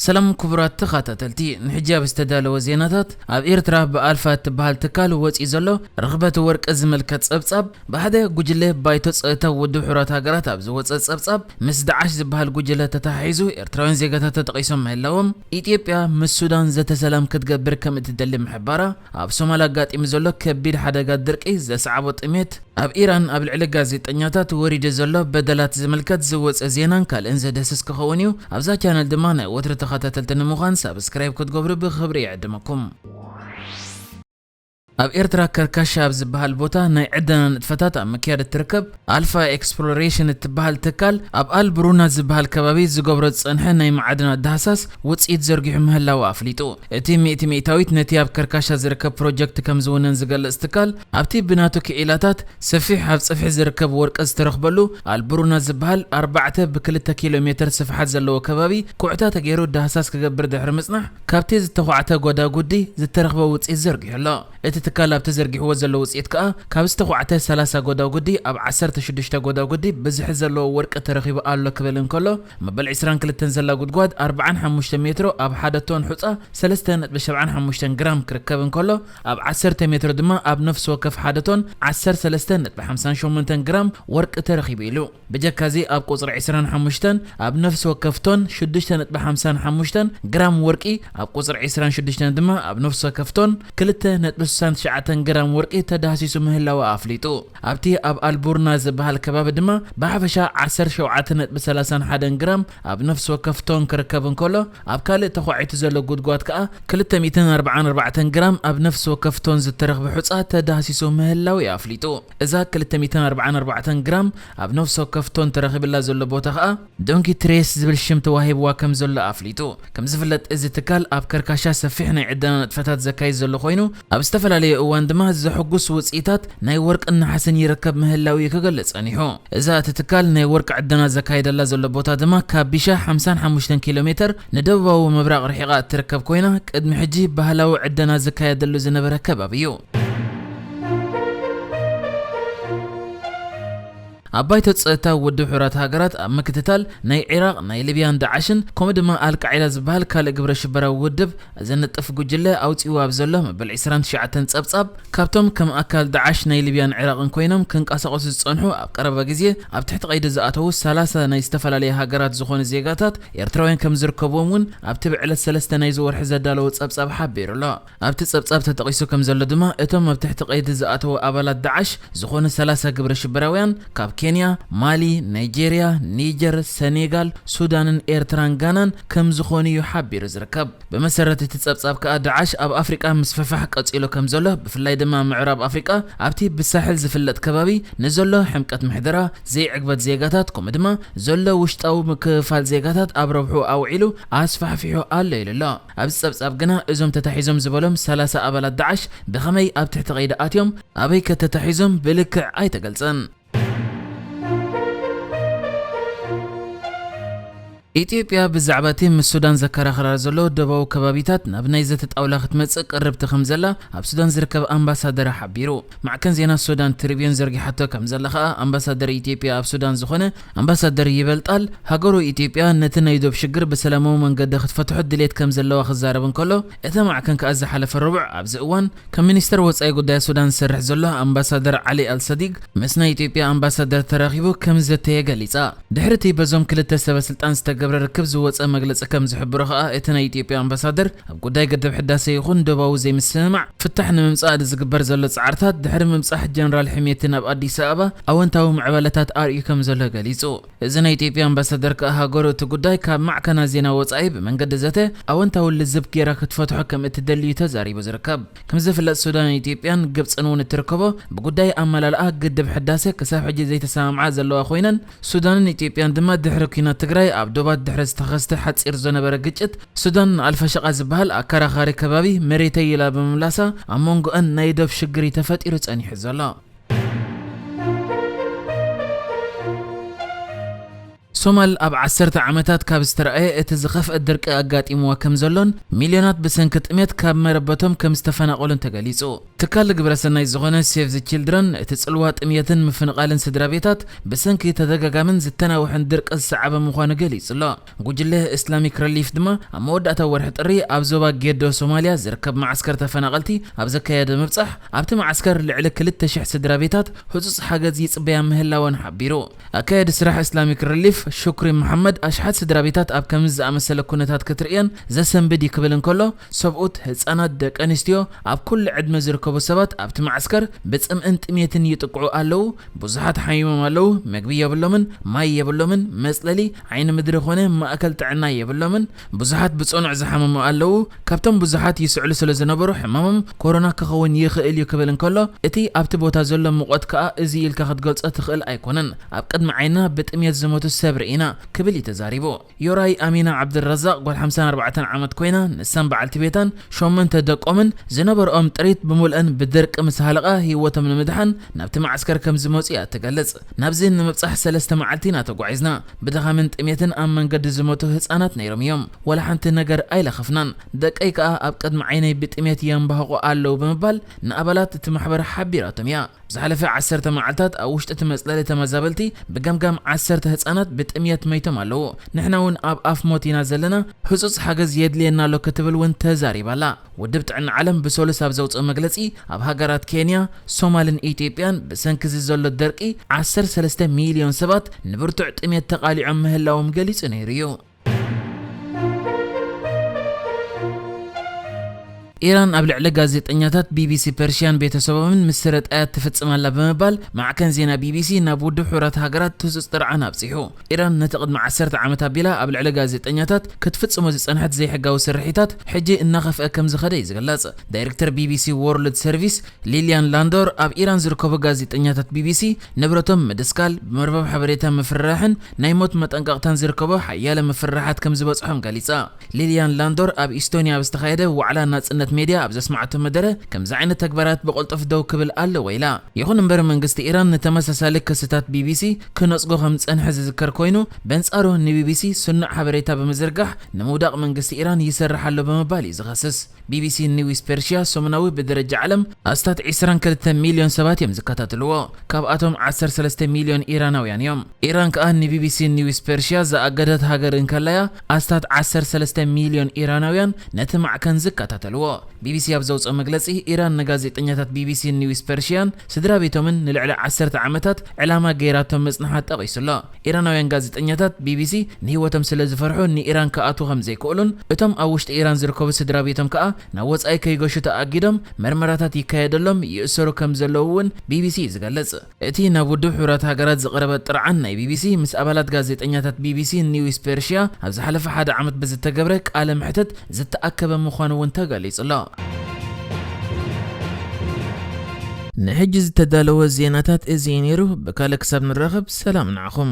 ሰላም ክቡራት ተኸታተልቲ፣ ንሕጂ ኣብ ዝተዳለወ ዜናታት፣ ኣብ ኤርትራ ብኣልፋ እትበሃል ትካል ወጺኡ ዘሎ ርኽበት ወርቂ ዝምልከት ጸብጻብ፣ ብሓደ ጉጅለ ባይቶ ጸጥታ ውድብ ሕቡራት ሃገራት ኣብ ዝወጸ ጸብጻብ፣ ምስ ዳዓሽ ዝበሃል ጉጅለ ተተሓሒዙ ኤርትራውያን ዜጋታት ተጠቒሶም ምህላዎም፣ ኢትዮጵያ ምስ ሱዳን ዘተ ሰላም ክትገብር ከም እትደሊ ምሕባራ፣ ኣብ ሶማል ኣጋጢሙ ዘሎ ከቢድ ሓደጋ ድርቂ ዘስዓቦ ጥሜት፣ ኣብ ኢራን ኣብ ልዕሊ ጋዜጠኛታት ወሪዱ ዘሎ በደላት ዝምልከት ዝወጸ ዜናን ካልእን ዘድህስስ ክኸውን እዩ። ኣብዛ ቻነል ድማ ናይ ወትሪ ተኸታተልቲ ንምዃን ሳብስክራይብ ክትገብሩ ብኽብሪ ይዕድመኩም። ኣብ ኤርትራ ከርካሻ ኣብ ዝበሃል ቦታ ናይ ዕደና ንጥፈታት ኣብ ምክያድ እትርከብ ኣልፋ ኤክስፕሎሬሽን እትበሃል ትካል ኣብ ኣል ብሩና ዝበሃል ከባቢ ዝገብሮ ዝጸንሐ ናይ መዓድናት ዳህሳስ ውጽኢት ዘርጊሑ ምህላው ኣፍሊጡ። እቲ ሚእቲ ሚእታዊት ነቲ ኣብ ከርካሻ ዝርከብ ፕሮጀክት ከም ዝውነን ዝገልጽ ትካል፣ ኣብቲ ብናቱ ክኢላታት ሰፊሕ ኣብ ጽፍሒ ዝርከብ ወርቂ ዝተረኽበሉ ኣል ብሩና ዝበሃል ኣርባዕተ ብክልተ ኪሎ ሜትር ስፍሓት ዘለዎ ከባቢ ኩዕታ ተገይሩ ዳህሳስ ክገብር ድሕሪ ምጽናሕ፣ ካብቲ ዝተዃዕተ ጎዳጉዲ ዝተረኽበ ውጽኢት ዘርጊሑ ኣሎ። እቲ ትካል ኣብቲ ዘርጊሕዎ ዘሎ ውጽኢት ከኣ፣ ካብ ዝተዃዕተ ሰላሳ ጎዳጉዲ ኣብ ዓሰርተ ሽዱሽተ ጎዳጉዲ ብዝሒ ዘለዎ ወርቂ ተረኺቡ ኣሎ ክብል እንከሎ፣ መበል ዕስራን ክልተን ዘላ ጉድጓድ ኣርብዓን ሓሙሽተ ሜትሮ ኣብ ሓደ ቶን ሑጻ ሰለስተ ነጥቢ ሰብዓን ሓሙሽተን ግራም ክርከብ እንከሎ፣ ኣብ ዓሰርተ ሜትሮ ድማ ኣብ ነፍሲ ወከፍ ሓደ ቶን ዓሰርተ ሰለስተ ነጥቢ ሓምሳን ሸሞንተን ግራም ወርቂ ተረኺቡ ኢሉ። ብጀካዚ ኣብ ቁጽሪ ዕስራን ሓሙሽተን ኣብ ነፍሲ ወከፍ ቶን ሽዱሽተ ነጥቢ ሓምሳን ሓሙሽተን ግራም ወርቂ፣ ኣብ ቁጽሪ ዕስራን ሽዱሽተን ድማ ኣብ ነፍሲ ወከፍ ቶን ክልተ ነጥቢ ስሳን ትሽዓተን ግራም ወርቂ ተዳህሲሱ ምህላው ኣፍሊጡ። ኣብቲ ኣብ ኣልቡርና ዝበሃል ከባቢ ድማ ብሓፈሻ ዓሰርተ ሸውዓተ ነጥቢ ሰላሳን ሓደን ግራም ኣብ ነፍሲ ወከፍ ቶን ክርከብ እንከሎ፣ ኣብ ካልእ ተዃዒቱ ዘሎ ጉድጓድ ከኣ ክልተ ሚእትን ኣርባዓን ኣርባዕተን ግራም ኣብ ነፍሲ ወከፍ ቶን ዝተረኽበ ሑጻ ተዳህሲሱ ምህላው እዩ ኣፍሊጡ። እዛ ክልተ ሚእትን ኣርባዓን ኣርባዕተን ግራም ኣብ ነፍሲ ወከፍ ቶን ተረኺብላ ዘሎ ቦታ ከኣ ዶንኪ ትሬስ ዝብል ሽም ተዋሂብዋ ከም ዘሎ ኣፍሊጡ። ከም ዝፍለጥ፣ እዚ ትካል ኣብ ከርካሻ ሰፊሕ ናይ ዕደና ንጥፈታት ዘካይድ ዘሎ ኮይኑ፣ ኣብ ዝተፈላለየ እዋን ድማ ዘሕጉስ ውጽኢታት ናይ ወርቅን ነሓስን ይረከብ ምህላው እዩ ክገልጽ ጸኒሑ። እዛ እቲ ትካል ናይ ወርቂ ዕደና ዘካየደላ ዘሎ ቦታ ድማ ካብ ቢሻ ሓምሳን ሓሙሽተን ኪሎ ሜትር ንደቡባዊ ምብራቕ ርሒቓ እትርከብ ኮይና፣ ቅድሚ ሕጂ ባህላዊ ዕደና ዝካየደሉ ዝነበረ ከባቢ እዩ። ኣብ ባይቶ ጸጥታ ውድብ ሕቡራት ሃገራት ኣብ ምክትታል ናይ ዒራቕ፣ ናይ ሊብያን ዳዓሽን፣ ከምኡ ድማ ኣልቃዒዳ ዝበሃል ካልእ ግብረ ሽበራዊ ውድብ ዘንጥፍ ጉጅለ ኣውጺኡ ኣብ ዘሎ መበል ዕስራን ትሽዓተን ጸብጻብ፣ ካብቶም ከም ኣካል ዳዓሽ ናይ ሊብያን ዒራቕን ኮይኖም ክንቀሳቐሱ ዝጸንሑ ኣብ ቀረባ ግዜ ኣብ ትሕቲ ቀይዲ ዝኣተዉ ሰላሳ ናይ ዝተፈላለያ ሃገራት ዝኾኑ ዜጋታት ኤርትራውያን ከም ዝርከብዎም እውን ኣብቲ ብዕለት ሰለስተ ናይዚ ወርሒ ዘዳለዎ ጸብጻብ ሓቢሩ ኣሎ። ኣብቲ ጸብጻብ ተጠቒሱ ከም ዘሎ ድማ፣ እቶም ኣብ ትሕቲ ቀይዲ ዝኣተዉ ኣባላት ዳዓሽ ዝኾኑ ሰላሳ ግብረ ሽበራውያን ካብ ኬንያ፣ ማሊ፣ ናይጄርያ፣ ኒጀር፣ ሰኔጋል፣ ሱዳንን ኤርትራን ጋናን ከም ዝኾኑ እዩ ሓቢሩ ዝርከብ። ብመሰረት እቲ ጸብጻብ ከኣ፣ ዳዓሽ ኣብ ኣፍሪቃ ምስፍሕፋሕ ቀጺሉ ከም ዘሎ፣ ብፍላይ ድማ ኣብ ምዕራብ ኣፍሪቃ ኣብቲ ብሳሕል ዝፍለጥ ከባቢ ንዘሎ ሕምቀት ምሕደራ፣ ዘይዕግበት ዜጋታት፣ ከምኡ ድማ ዘሎ ውሽጣዊ ምክፍፋል ዜጋታት ኣብ ረብሑ ኣውዒሉ ኣስፋሕፊሑ ኣሎ ኢሉ ኣሎ። ኣብዚ ጸብጻብ ግና እዞም ተታሒዞም ዝበሎም ሰላሳ ኣባላት ዳዓሽ ብኸመይ ኣብ ትሕቲ ቀይዲ ኣትዮም፣ ኣበይ ከ ተታሒዞም ብልክዕ ኣይተገልጸን። ኢትዮጵያ ብዛዕባ እቲ ምስ ሱዳን ዘከራኽራ ዘሎ ደቡባዊ ከባቢታት ናብ ናይ ዘተ ጣውላ ክትመጽእ ቅርብቲ ከም ዘላ ኣብ ሱዳን ዝርከብ ኣምባሳደር ሓቢሩ። ማዕከን ዜና ሱዳን ትሪቢዩን ዘርጊሓቶ ከም ዘላ ከኣ ኣምባሳደር ኢትዮጵያ ኣብ ሱዳን ዝኾነ ኣምባሳደር ይበልጣል ሃገሩ ኢትዮጵያ ነቲ ናይ ዶብ ሽግር ብሰላማዊ መንገዲ ክትፈትሖ ድሌት ከም ዘለዋ ክዛረብ እንከሎ፣ እቲ ማዕከን ከኣ ዝሓለፈ ረቡዕ ኣብዚ እዋን ከም ሚኒስተር ወጻኢ ጉዳይ ሱዳን ዝሰርሕ ዘሎ ኣምባሳደር ዓሊ ኣልሰዲግ ምስ ናይ ኢትዮጵያ ኣምባሳደር ተራኺቡ ከም ዘተየ ገሊጻ። ድሕሪ እቲ በዞም ክልተ ሰበ ስልጣን ዝተገብረ ርክብ ዝወጸ መግለጺ ከም ዝሕብሮ ከኣ፣ እቲ ናይ ኢትዮጵያ ኣምባሳደር ኣብ ጉዳይ ግድብ ሕዳሰ ይኹን ዶባዊ ዘይምስምማዕ ፍታሕ ንምምጻእ ዝግበር ዘሎ ጻዕርታት ድሕሪ ምብጻሕ ጀነራል ሕሜቲ ናብ ኣዲስ ኣበባ ኣወንታዊ ምዕባለታት ኣርእዩ ከም ዘሎ ገሊጹ። እዚ ናይ ኢትዮጵያ ኣምባሳደር ከኣ ሃገሩ እቲ ጉዳይ ካብ ማዕከናት ዜና ወጻኢ ብመንገዲ ዘተ ኣወንታዊ ልዝብ ጌራ ክትፈትሖ ከም እትደሊ እዩ ተዛሪቡ ዝርከብ። ከም ዝፍለጥ ሱዳንን ኢትዮጵያን ግብጽን እውን እትርከቦ ብጉዳይ ኣመላልኣ ግድብ ሕዳሰ ክሳብ ሕጂ ዘይተሰማምዓ ዘለዋ ኮይነን ሱዳንን ኢትዮጵያን ድማ ድሕሪ ኲናት ትግራይ ኣብ ዶባት ድሕሪ ዝተኸስተ ሓጺር ዝነበረ ግጭት ሱዳን ንኣልፋሸቃ ዝበሃል ኣከራኻሪ ከባቢ መሬተይ ኢላ ብምምላሳ ኣብ መንጎአን ናይ ዶብ ሽግር እዩ ተፈጢሩ ጸኒሑ ዘሎ። ሶማል ኣብ ዓሰርተ ዓመታት ካብ ዝተረኣየ እቲ ዝኸፍአ ድርቂ ኣጋጢምዋ ከም ዘሎን፣ ሚልዮናት ብሰንኪ ጥሜት ካብ መረበቶም ከም ዝተፈናቐሉን ተገሊጹ። ትካል ግብረሰናይ ዝኾነ ሴቭ ዘ ቺልድረን፣ እቲ ጽልዋ ጥምየትን ምፍንቓልን ስድራ ቤታት ብሰንኪ ተደጋጋምን ዝተናውሐን ድርቂ ዝሰዓበ ምዃኑ ገሊጹ ኣሎ። ጉጅለ እስላሚክ ሪሊፍ ድማ ኣብ መወዳእታ ወርሒ ጥሪ ኣብ ዞባ ጌዶ ሶማልያ ዝርከብ መዓስከር ተፈናቐልቲ ኣብ ዘካየደ ምብጻሕ፣ ኣብቲ መዓስከር ልዕሊ ክልተ ሽሕ ስድራ ቤታት ህጹጽ ሓገዝ ይጽበያ ምህላወን ሓቢሩ። ኣካያዲ ስራሕ እስላሚክ ሪሊፍ ሹክሪ መሓመድ፣ ኣሽሓት ስድራ ቤታት ኣብ ከምዚ ዝኣመሰለ ኩነታት ክትርእየን ዘሰንብድ እዩ ክብል እንከሎ፣ ሰብኡት፣ ህጻናት፣ ደቂ ኣንስትዮ፣ ኣብ ኩሉ ዕድመ ዝርከቡ ሰባት ኣብቲ መዓስከር ብጽምእን ጥሜትን ይጥቅዑ ኣለዉ። ብዙሓት ሓሚሞም ኣለዉ። መግቢ የብሎምን፣ ማይ የብሎምን፣ መጽለሊ፣ ዓይኒ ምድሪ ኾነ ማእከል ጥዕና የብሎምን። ብዙሓት ብጽኑዕ ዝሓመሙ ኣለዉ። ካብቶም ብዙሓት ይስዕሉ ስለ ዝነበሩ ሕማሞም ኮሮና ክኸውን ይኽእል እዩ ክብል እንከሎ፣ እቲ ኣብቲ ቦታ ዘሎ ሙቐት ከኣ እዚ ኢልካ ክትገልጾ ትኽእል ኣይኮነን። ኣብ ቅድሚ ዓይንና ብጥሜት ዝሞቱ ሰብ ርኢና ክብል እዩ ተዛሪቡ። ዮራይ ኣሚና ዓብድረዛቕ ጓል ሓምሳን ኣርባዕተን ዓመት ኮይና፣ ንሳን በዓልቲ ቤታን ሸሞንተ ደቆምን ዝነበርኦም ጥሪት ብምልአን ብድርቂ ምስ ሃለቓ ህይወቶም ንምድሓን ናብቲ መዓስከር ከም ዝመጹ እያ ትገልጽ። ናብዚ ንምብጻሕ ሰለስተ መዓልቲ ኢና ተጓዒዝና። ብድኻምን ጥሜትን ኣብ መንገዲ ዝሞቱ ህጻናት ነይሮም እዮም። ወላ ሓንቲ ነገር ኣይለኸፍናን። ደቀይ ከኣ ኣብ ቅድሚ ዓይነይ ብጥሜት የንባህቑ ኣለዉ ብምባል ንኣባላት እቲ ማሕበር ሓቢራቶም እያ። ዝሓለፈ ዓሰርተ መዓልታት ኣብ ውሽጢ እቲ መጽለሊ ተመዛበልቲ ብገምጋም ዓሰርተ ህጻናት ብጥምየት መይቶም ኣለዉ። ንሕና እውን ኣብ ኣፍ ሞት ኢና ዘለና፣ ህጹጽ ሓገዝ የድልየና ኣሎ ክትብል እውን ተዛሪባ ኣላ። ውድብ ጥዕና ዓለም ብሰሉስ ኣብ ዘውጽኦ መግለጺ፣ ኣብ ሃገራት ኬንያ፣ ሶማልን ኢትዮጵያን ብሰንኪ እዚ ዘሎ ደርቂ ዓሰርተ ሰለስተ ሚልዮን ሰባት ንብርቱዕ ጥሜት ተቓሊዖም ምህላዎም ገሊጹ ነይሩ እዩ። ኢራን ኣብ ልዕሊ ጋዜጠኛታት ቢቢሲ ፐርሽያን ቤተሰቦምን ምስረጣያት ትፍጽም ኣላ ብምባል ማዕከን ዜና ቢቢሲ ናብ ውድብ ሕቡራት ሃገራት ትህጹጽ ጥርዓን ኣብጺሑ። ኢራን ነቲ ቅድሚ ዓሰርተ ዓመት ኣቢላ ኣብ ልዕሊ ጋዜጠኛታት ክትፍጽሞ ዝጸንሐት ዘይሕጋዊ ስርሒታት ሕጂ እናኸፍአ ከም ዝኸደ እዩ ዝግለጽ። ዳይሬክተር ቢቢሲ ወርልድ ሰርቪስ ሊልያን ላንዶር ኣብ ኢራን ዝርከቡ ጋዜጠኛታት ቢቢሲ ንብረቶም ምድስካል፣ ብመርበብ ሓበሬታ ምፍርራሕን ናይ ሞት መጠንቀቕታን ዝርከቦ ሓያለ ምፍርራሓት ከም ዝበጽሖም ገሊጻ። ሊልያን ላንዶር ኣብ ኢስቶንያ ኣብ ዝተኻየደ ዋዕላ ናጽነት ሜድያ ኣብ ዘስማዓቶ መደረ፣ ከምዚ ዓይነት ተግባራት ብቕልጡፍ ደው ክብል ኣለዎ ኢላ። ይኹን እምበር መንግስቲ ኢራን ንተመሳሳሊ ክስታት ቢቢሲ ክነጽጎ ከም ዝጸንሐ ዝዝከር ኮይኑ፣ በንጻሩ ንቢቢሲ ስኑዕ ሓበሬታ ብምዝርጋሕ ንምውዳቕ መንግስቲ ኢራን ይሰርሕ ኣሎ ብምባል እዩ ዝኸስስ። ቢቢሲ ኒውስ ፐርሽያ ሰሙናዊ ብደረጃ ዓለም ኣስታት ዕስራን ክልተ ሚልዮን ሰባት እዮም ዝከታተልዎ። ካብኣቶም ዓሰርተ ሰለስተ ሚልዮን ኢራናውያን እዮም። ኢራን ከኣ ንቢቢሲ ኒውስ ፐርሽያ ዝኣገደት ሃገር እንከላያ፣ ኣስታት ዓሰርተ ሰለስተ ሚልዮን ኢራናውያን ነቲ ማዕከን ዝከታተልዎ። ቢቢሲ ኣብ ዘውጽኦ መግለጺ፣ ኢራን ንጋዜጠኛታት ቢቢሲ ኒውስ ፐርሽያን ስድራ ቤቶምን ንልዕሊ ዓሰርተ ዓመታት ዕላማ ገይራቶም ምጽንሓ ጠቒሱ ኣሎ። ኢራናውያን ጋዜጠኛታት ቢቢሲ ንህይወቶም ስለ ዝፈርሑ ንኢራን ክኣትዉ ከም ዘይክእሉን፣ እቶም ኣብ ውሽጢ ኢራን ዝርከቡ ስድራ ቤቶም ከኣ ናብ ወጻኢ ከይገሹ ተኣጊዶም መርመራታት ይካየደሎም፣ ይእሰሩ ከም ዘለዉ እውን ቢቢሲ እዩ ዝገልጽ። እቲ ናብ ውድብ ሕቡራት ሃገራት ዝቐረበ ጥርዓን ናይ ቢቢሲ ምስ ኣባላት ጋዜጠኛታት ቢቢሲ ኒውስ ፐርሽያ ኣብ ዝሓለፈ ሓደ ዓመት ብዝተገብረ ቃለ መሕትት ዝተኣከበ ምዃኑ እውን ተገሊጹ ኣሎ። ንሕጂ ዝተዳለወ ዜናታት እዚ እዩ ነይሩ። ብካልእ ክሳብ ንራኸብ ሰላም ንዓኹም።